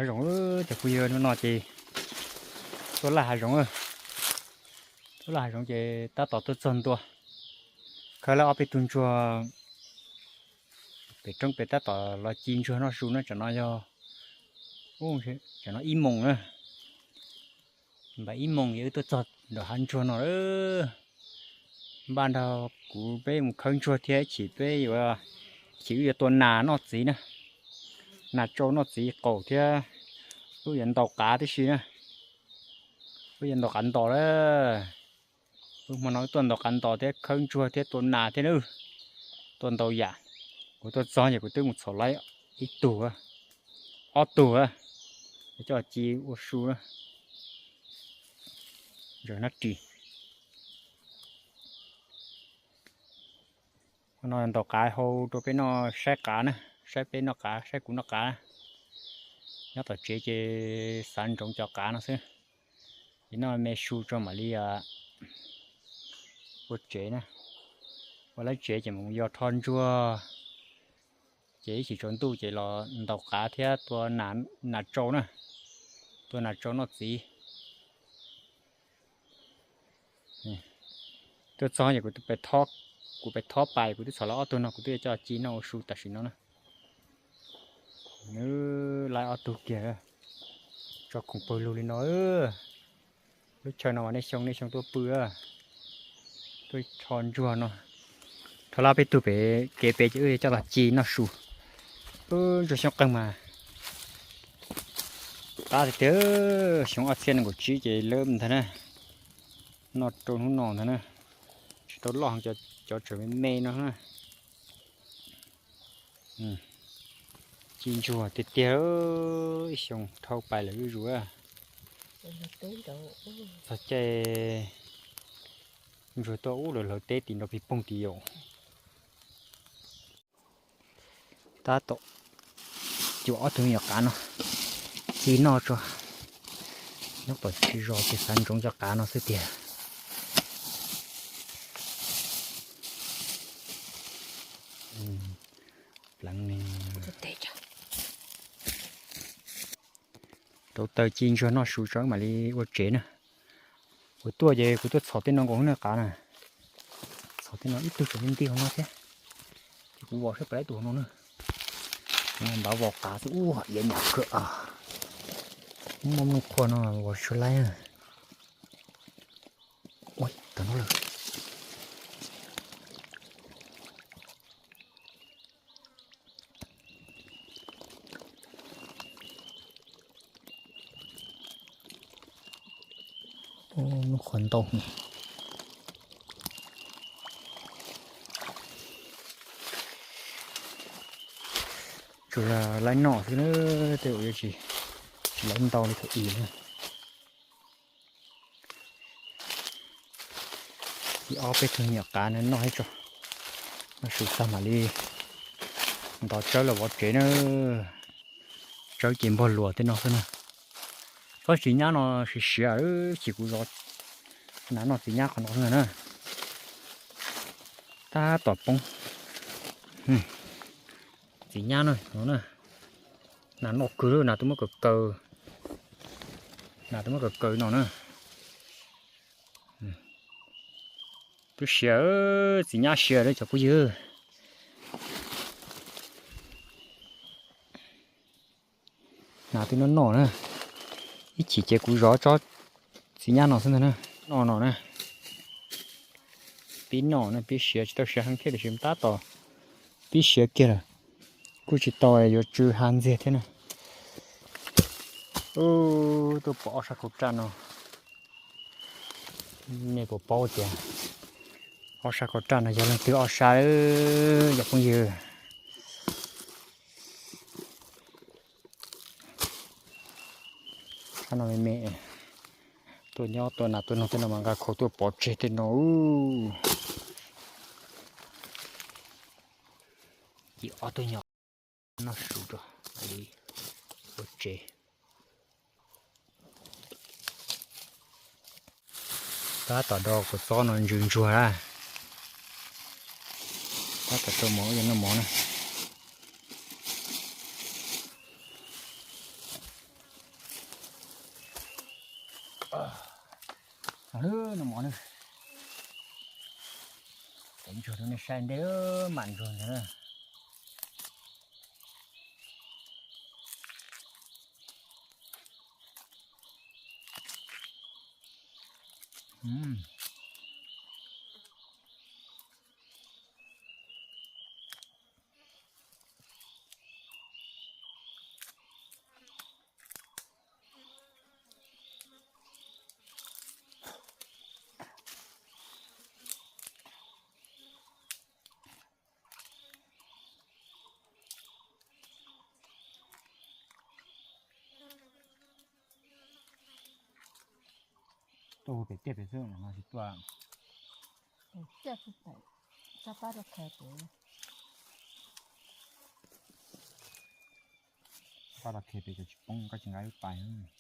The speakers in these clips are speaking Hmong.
Zoov cov phooj ywg, hnub no ces tuaj laj hav zoov, tuaj laj hav zoov ces tab tom tuaj txog ntua, khawb lawm ob peb tug ntsuag. Pem roob pem tab tom los ci ntsuag noj su na, tsam no yog, tsam no ib moos na, npaum ib moos es wb tuaj txog nram hav ntsuag no lawm. Npaj nrog kuv peb mus khawb ntsuag thiab chim peb yuav, chim wb yuav tua nas noj txiv na, nas tsau noj txiv qaum thiab wb yuav ntaus qav tib si na, wb yuav ntaus qav ntos lawm. Wb hmo no wb tuaj ntaus qav ntos thiab khawb ntsuag thiab tua nas thiab na, tua ntau yam. Kuv tuaj txog ces kuv twb mus txhom laib ib tug, ob tug, coj ci ua su na. Ntsaws nab ris. Hmo no ntaus qav hau rau peb noj, saib qav na, saib peb noj qav, saib kuv noj qav. Nyob tom tsev ces xav ntsoov cov qav no xwb. Ces noj me su tso mam li ua tsev na. Ua lawv tsev ces mus yos rho ntsuag, ces ib chim tsaus ntuj ces los ntaus qav thiab tua nas tsau na, tua nas tsau noj txiv. Tuaj txog ces kuv, kuv pem thob pais, kuv twb txhom lawm ob tug no, kuv twb yuav coj ci noj ua su tam sim no na. Nws laib ob tug kiag, tso khoom pawg lug li no. Lub chaw no mas nej xyoo nej xyoo tuaj pw, tuaj rho ntsuag no. Rho lawm peb tug pem kev pem ces wb coj los ci noj su. Ntsuag xyoob qeeg mas qab tiag tiag, xyoo ob txhiab nees nkaum tsib ces lawb ntag na. Noj rau hnub no ntag na, tsis tau loj heev, cov tseem me me no na. Ci ntsuag tiag tiag, ib xyoo dhau pais lawm zuj zus. Txog caij ntsuag tuaj ub lawm, hlawv teb tim nrov pig poog tim yaum. Tab tom cuam ob tug me nyuam qav no ci noj tso. Nyob tom tsis zos ces xav ntsoov cov qav no xwb tiag. Pleev ne. Rauv taws ci ntsuag noj su tso mam li ua tsev na. Kuv tuaj ces kuv tuaj txhom tej no nkaus na, qav na. Txhom tej no ib tug tseem nti hauv no thiab. Ces kuv vom saib puas laib tus hauv no na. Ntav vom qav xwb, ub, iav nyam kawg. Muaj mloog qhuav no vom tsis laib na. Ua tau no lawm. Lub qhov ntau. Tsuas yog laib noj xwb na, tej zaum yuav tsis, tsis laib ntau li thaum ub na. Ib ob peb tug nyuam qav no noj ib tso, noj su tag mam li nto tsawb los vov tsev na. Tsawb ces npog luas tej no xwb na. Tsob txiv nyab no siav siav, chim kuv zov nas noj txiv nyab qhov no xwb na. Tab tom poob txiv nyab no na. Nas noj kawg, nas twb muab kaw kaw, nas twb muab kaw kaw no na. Twb siav, txiv nyab siav lawm cov phooj ywg. Nas twb noj noj na. Ib chim ces kuv zov tsob txiv nyab no xwb ntag na. Noj no na. Pib noj na, pib siav, tsis tau siav heev thiab tiam sis tab tom pib siav kiag lawm. Kuj tsis tau yuav tsw ha ntxiag thiab na. Tuaj pom ob sab khau raj no, nej puas paub tias ob sab khau raj no yog leej twg ob sab, cov phooj ywg? Sab no me me, tuaj nyob tuaj nas tuaj noog tej no mas nqa khau tuaj pov tseg tej no. Ces ob tug nyuam noj su rau li ua tsev. Tab tom do kua txob no ntsws ntsuag na. Tab tom rau mov, yog noj mov na. Los lawm, noj mov na. Tev ntsuag rau nej saib ntej, mam ntsuag ntag na. Tuaj pem tiaj pem xwb no tsis tuaj. Pem tiaj xwb pem, sab pab rau khe pem. Pab rau khe pem cov tsis poob, koj tsis nqa lub pais.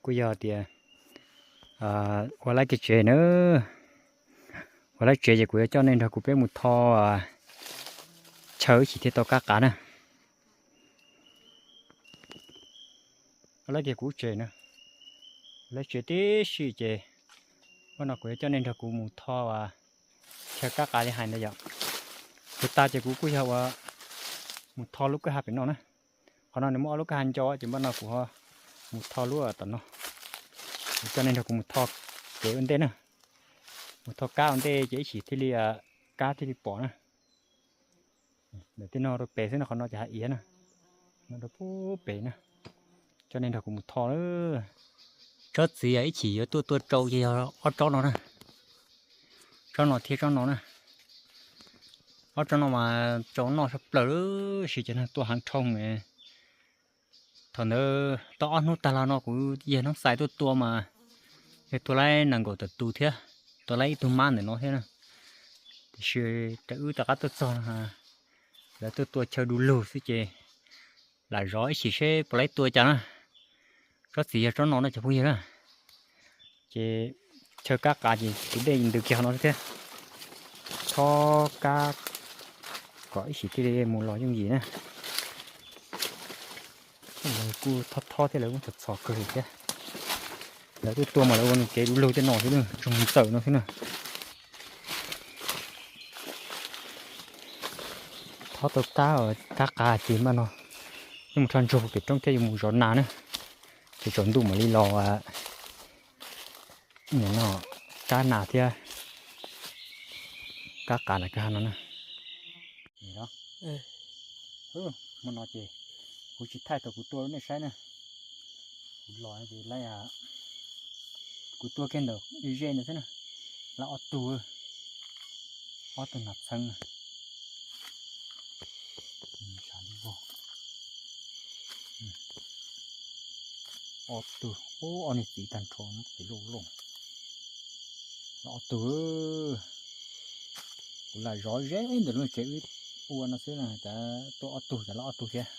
Kuj yog tias ua lab kiag tsev na, ua lab tsev ces kuv yuav coj nej nrog kuv peb mus tho chaw ib chim thiaj tau kab qav na. Ua lab kiag kuv tsev na, ua lab tsev tib si ces ua no kuv yuav coj nej nrog kuv mus tho chaw kab qav li hais ntawd yom. Kuv tas ces kuv kuj yog ua mus tho lub kwj ha pem no na. Qhov no nws muaj ob lub kab hav nco ces npaj no kuv ho mus tho lub tom no. Kuv coj nej nrog kuv mus tho kev ua ntej na. Mus tho kab ua ntej ces ib chim thiaj li kab thiaj li pom na. Ntawm tej no rau pem xwb no, qhov no ces hav iav na. No rau pem na. Coj nej nrog kuv mus tho na. Tsob txiv ib chim yuav tuaj tua tsau ces yog ob tsob no na. Tsob no thiab tsob no na. Ob tsob no mas tsau noj sab plaws lawm, sis ces neeg tuaj heev dhau. Thaum ntawd tau ob hnub tag los no kuv yawg Hnub Xais tuaj tua mas yawg tua laib nees nkaum tawm tus thiab, tua laib ib tug mab ntawm no thiab na. Tiam sis raws wb rov qab tuaj txog no, lawv tuaj tua chaw du lug xwb ces lam zov ib chim seb puas laib tua cas na. Tsob txiv yog tsob no no cov phooj ywg na. Ces chaw kab qav ces tus dej ntws kiag qhov no xwb thiab. Thob kab kom ib chim thiaj li mus los yooj yim na. Lawv kuj thob thob thiab lawv kuj txhos txhos kawg li thiab. Lawv tuaj tua mas lawv ua nws kev du lug tej no xwb, tsoog ntxawm no xwb na. Thob tau kab, kab qav ces npaj no yuav mus rho ntsuag pem roob thiab yuav mus zov nas na. Ces tsaus ntuj mam li los no kab nas thiab kab qav ntawm kab hav no na. Hmo no ces kuv tsis thaij tau kuv tua rau nej saib na. Kuv los ces laib, kuv tua kiag ntawm ze ntawd xwb na. Laib ob tug, ob tug nas txheeb na. Ob tug, ob niag txiv tag nrho pem loj loj. Laib ob tug. Kuv lam zov ze ntawm lub tsev wb ua no xwb na, cas tuaj ob tug, cas laib ob tug thiab.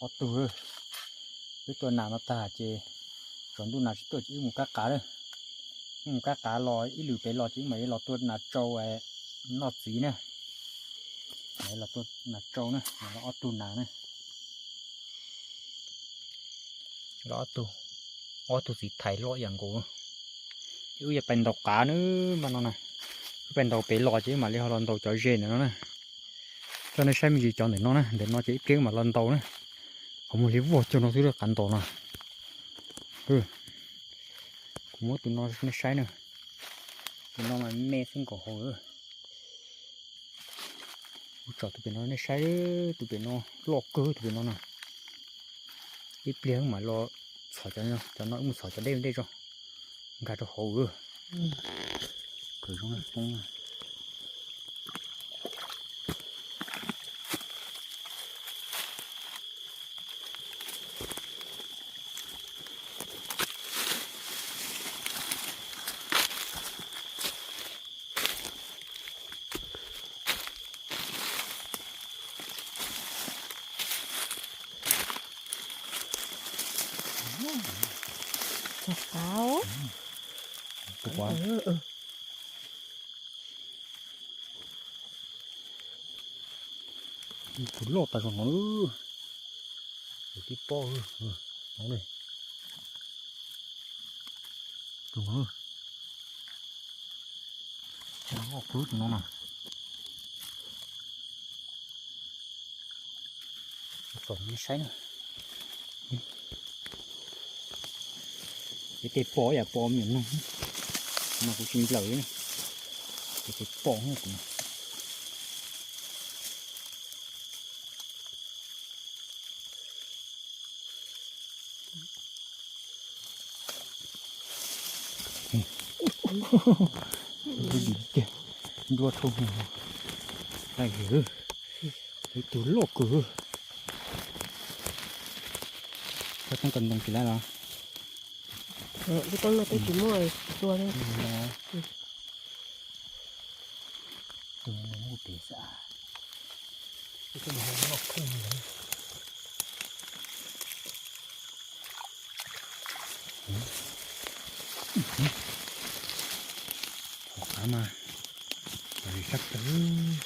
Ob tug. Wb tua nas no tag ces tsaus ntuj nas tsis tuaj ces wb mus kab qav lawm. Wb mus kab qav los ib lwm pem los ces wb mam li los tua nas tsau noj txiv na. Mam li los tua nas tsau na, los ob tug nas na. Los ob tug, ob tug txiv thais loj ib yam nkaus. Wb yuav pais ntaus qav na, npaj no na. Wb pais ntaus pem los ces wb mam li ho los ntaus cov ze ntawm no na. Coj nej saib me ntsis cov ntawm no na, ntawm no ces ib pliag wb mam los ntaus na. Qhov muag li vog cuag no xwb lawm qav ntaus no. Kuv muab tus no nej saib na. Tus no mas me xwb nkaus hauv. Kuv tsom tus pem no nej saib, tus pem no loj kawg tus pem no na. Ib pliag wb mam los txhom cov no, cov no wb mus txhom cov dej ua ntej tso, nkag rau hauv. Kawg zoo poob. Tus quav. Tus loj tas zog no. Tus tib pob no li. Tus no. Loj kawg tus no na. Tsom nej saib na. Ces tej pom yam pom me nyuam no, no kuv tsis nplawm li na. Ces tej pom no kuv. Nruab dhau, lais, ib tug loj kawg. Koj toob kas ntoo tsis laib los? Lub toob no twb tsis muaj tua li. Tus no muaj pes xwb. Tus no loj kawg li. Hauv qab mas, sab plaws.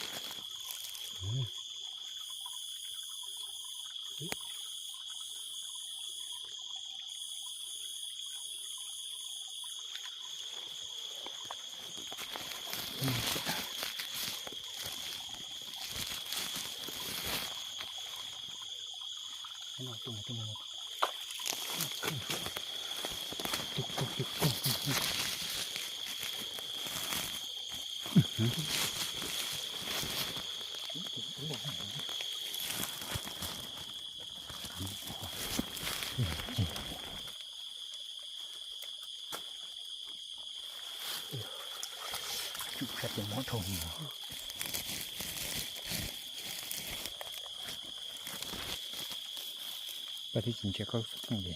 Pab twb tsis ntsia koj xov tooj li.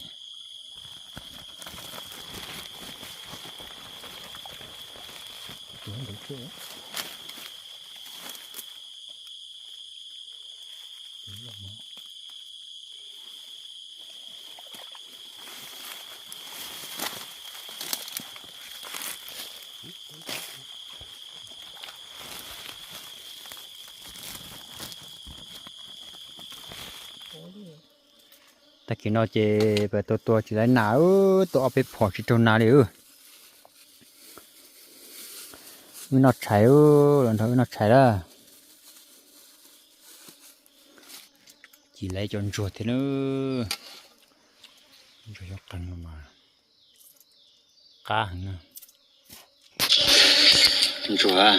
Tag kis no ces peb tua tua tsis tau nas, tua ob peb phom tsis raug nas li. Wb noj tshais, los nrog wb noj tshais lawm. Ces lawv cov ntsuag thiab na, ntsuag xyoob qees no mas qab heev na. Ntsuag.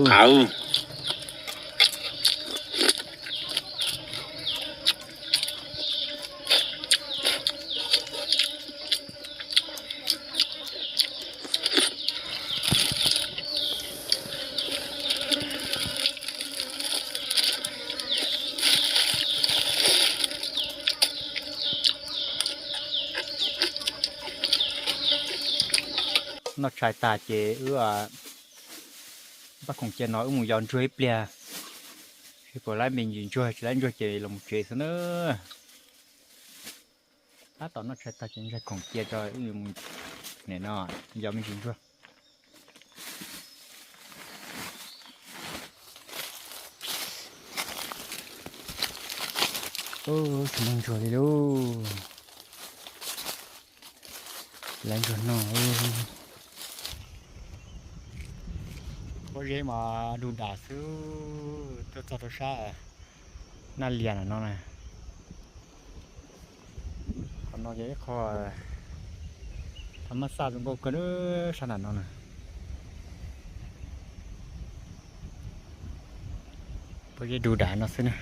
Qav. Noj tshais tag ces wb npaj khoom cia no wb mus yos ntsuag ib pliag, seb puas laib me ntsis ntsuag, tsis laib ntsuag ces los mus tsev xwb na. Tab tom noj tshais tag ces ntsaig khoom cia tso wb mus, nim no yos me ntsis ntsuag. Tsis muaj ntsuag li lauj. Lawv ntsuag no. Pob zeb mas dug dam xwb, tuaj txog rau sab Naj Lias no na. Qhov no yog ib qho thab mab xaj zoo nkauj kawg sab nram no na. Pob zeb dug dam no xwb na.